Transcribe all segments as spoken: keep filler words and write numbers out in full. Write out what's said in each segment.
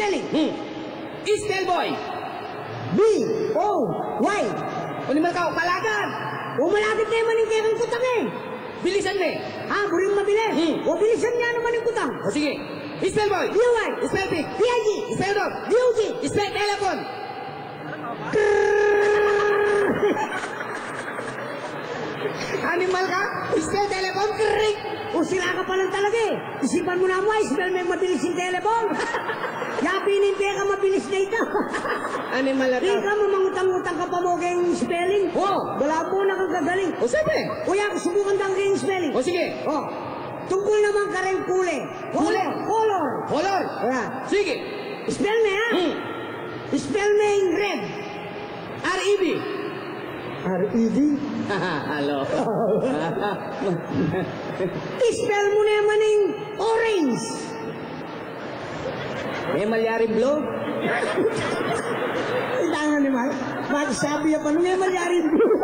Spelling. Hmm. Spell boy. B O Y. O, animal ka, malagad. O, malagad naman ing kekang kutang e. Bilisan me. Ah, buri mung mabilis. Hmm. O, bilisan me naman ing kutang. O, sige. Spell boy. B O Y. Spell pig. P I G. Spell dog. D O G. Spell telephone. Animal ka? Spell telephone, krik! O, sira ka pa lang talaga e. Isipan mu namu, spell meng mabilis ing telephone. Ya pin ing peka mabilis na ita. Animal ka. Ika, mamangutang-utang ka pa mu keng spelling. O. Balamu na kang kagaling. O, sabi. O, ya, subukan tang keng spelling. O, sige. O. Tungkul naman kareng kule. Kule? Color. Color. Color. Ayan. Sige. Spell me, ha? Hmm. Spell me ing red. R E D. R E D? Hello. Spell mu naman ing orange. E malyaring blue? Tangan ni Mal. Bakit sabi ya pa nung e malyaring blue?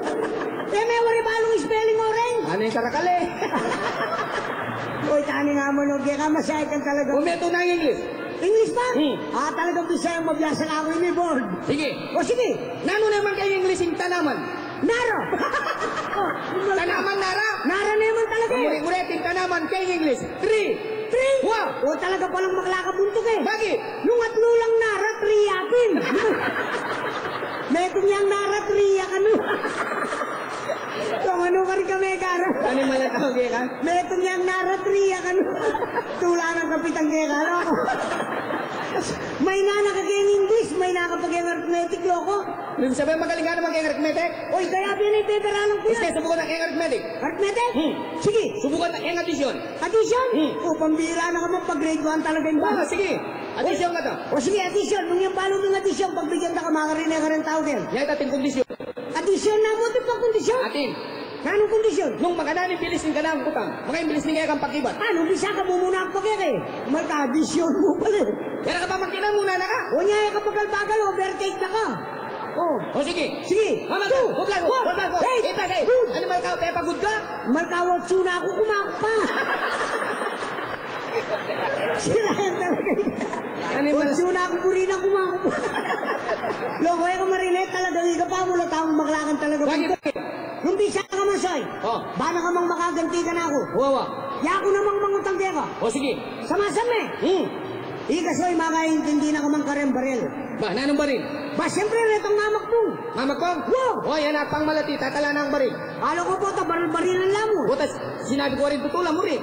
E, me wari balung spelling orange. Ano yung karakal e? Uy, tani nga mo, no, kaya ka masaya ka talaga. Umeto na English. English pa? Hmm. Ah, talagang Bisaya, mabiasa na aku ini, board. Sige. O, sige. Nanu naman keng English ing tanaman? Nara. O, tanaman, nara. Nara naman talaga e. Murit-murit ing tanaman keng English. Tree. Tree? Wow. O, talaga palang makalakabuntuk e. Bakit? Nung atlu lang nara, tree ya pin. Metung yang nara, tree ya kanu. Kung ano ka rin kami, kara. Animal na tawag e ka? Metung yang nara, tree ya kanu. Tula nang kapitan keka, loko. Maina na ka keng English, maina ka pa keng arithmetic, loko. Ibig sabihin, magaling ka naman keng arithmetic? Oy, kaya pin e, peperalan ku yan. Sige, subukan na keng arithmetic. Arithmetic? Hmm. Sige. Subukan na keng addition. Addition? Hmm. O, pambira na ka man, pag grade one talaga yung... O, sige. Addition ka ta. O, sige, addition. Nung yang balu mung addition, pagbigyan ta ka, makarine ka rin tau din. Yan, atin kondisyon. Addition na mu, atin pang kondisyon? Atin. Nanung kondisyon? Nung makananu ing bilis ning kanakung kutang, makananu ing bilis ning kekang pakibat. Ah, nung bisa ka mumuna ang pakeke. Malta, addition mu pala e. Pero ka pa magkinan, muna na ka. O, nya e ka bagal-bagal, overtake na ka. O. O, sige. Sige. Mama, two, go, go, go, go, go. Hey. Hey, hey, hey. Good. Animal ka, pepagod ka? Malta, wag suna aku kumakpa. Sila yan talaga. Animal. Wag suna aku, buri na kumakpa. Loko, e ka marine talaga, ika pa, mula taong maklakan talaga. Bakit? Nung bisa ka man, Soy. O. Bana ka mang makaganti kanaku. Wa, wa. Yaku namang mangutang keka. O, sige. Samasan me. Hmm. Ika, Soy, makaintindi na ka man kareng baril. Ba, nanung baril? Ba, siyempre, retang ngamak mu. Ngamak ku? Wa. O, yan, apang malati, tatala nang baril. Kala ku, pota, baril-barilan la mu. Pota, sinabi ku rin, tutulan mu rin.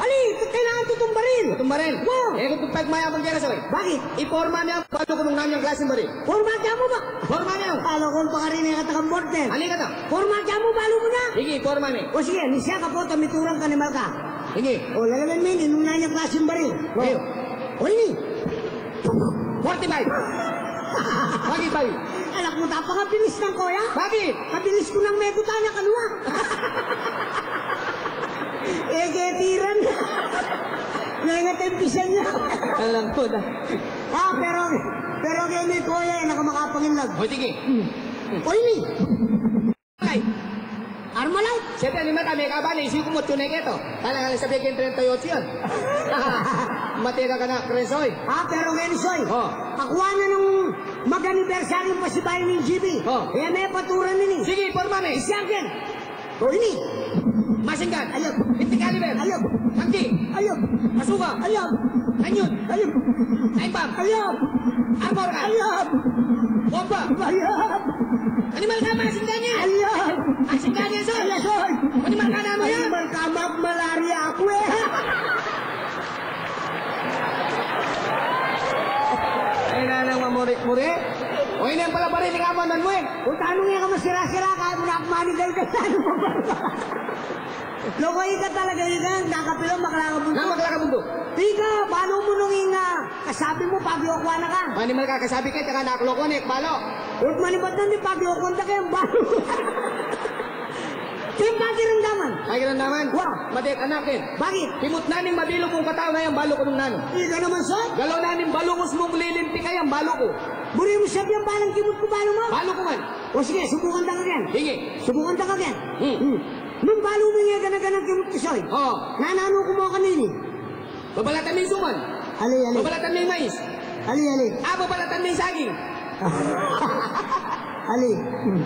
Ali, kailangan tutung baril. Tutung baril? Wa. E, kung pagmayabang keka, Soy. Bakit? Iporma mi ya, balu ku nung nanu yang klaseng baril. Porma ke mu ba? Porma mi ya. Kala ku pakarine ka takang border. Ali ka ta. Porma ke mu, balu mu na. Sige, porma mi. O sige, ni siya ka pota, miturang ka ni Malka. Sige. O, lalaman mi ini, nung nanu yang klaseng baril. Sige. O, ini. Forty-five. Bakit, bakit? Anak mu, tapang abilis nang koya. Bakit? Abilis ku nang mekutan ya kanua. E, ketiran. Nengat e pisan ya. Alam ko na. Ah, pero, pero keni koya, e na ka makapanginlag. O, sige. O, ini. Ay. Armalite. Siyempre, animal ka, mekabali, isi ku mu, tune keto. Kala, kala, sabi keng trenta y ocho yan. Mati ka, kanak, Soy. Ah, pero ngeni, Soy. O. Akua na nung mag-anibersaryu pasibayu ning G B. O. E, me paturan ini. Sige, porma mi. Isyan ken. O, ini. Machine gun. Ayab. Fifty caliber. Ayab. Tangki. Ayab. Bazooka. Ayab. Kanyun. Ayab. Time bomb. Ayab. Armor gun. Ayab. Bomba. Ayab. Animal ka, machine gun yan. Ayab. Machine gun yan, Soy. Ayab, Soy. Animal ka namu yan. Animal ka, magmalaria aku e. Ay, nanang mamuri-muri. O, ini yang pala baril ning amandan mu e. Kung tanung e ka masira-sira, kaya mu na aku manigal ka, tanung mu ba? Loko, ika talaga, ika, nakapila, makalakabuntuk. Na, makalakabuntuk. Ika, balu mu nung ing, ah, kasabi mu, paglokuan na ka. Animal ka, kasabi ke, tsaka nakloko, ne, balo. Ut manibat na, ni paglokuan ta ke, balo. Keng pakiramdaman. Pakiramdaman? Wa. Matek, anak, e. Bakit? Kimut na ning mabilug kung katau na yang balu ku nung nanu. Ika naman, Soy. Galaw na ning balungus mung lilimpi ka yang balu ku. Buri mu sabian balang kimut ku balu mu? Balu ku man. O sige, subukan ta ka ken. Sige. Subukan ta ka ken. Hmm. Hmm. Nung balu mu ing e gana-ganang kimut ku, Soy. O. Nananu ku mu kanini? Babalatan me ing suman. Ali, ali. Babalatan me ing mais. Ali, ali. Aba, balatan me ing saging. Ali. Hmm.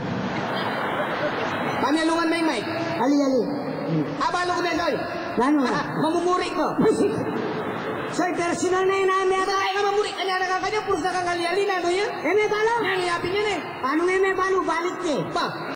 Pamialungan me ing mic. Ali, ali. Hmm. Aba, alu ku me, Soy. Nanu? Ah, mamumuri ku. Soy, personal ne ing nanu. Aba, ay ka mamuri. Kanya na ka, kanya, purus na kang ali-ali, nanu ya? E me balu. Nanu ya pin yan e? Panu e me balu, balik ke. Ba?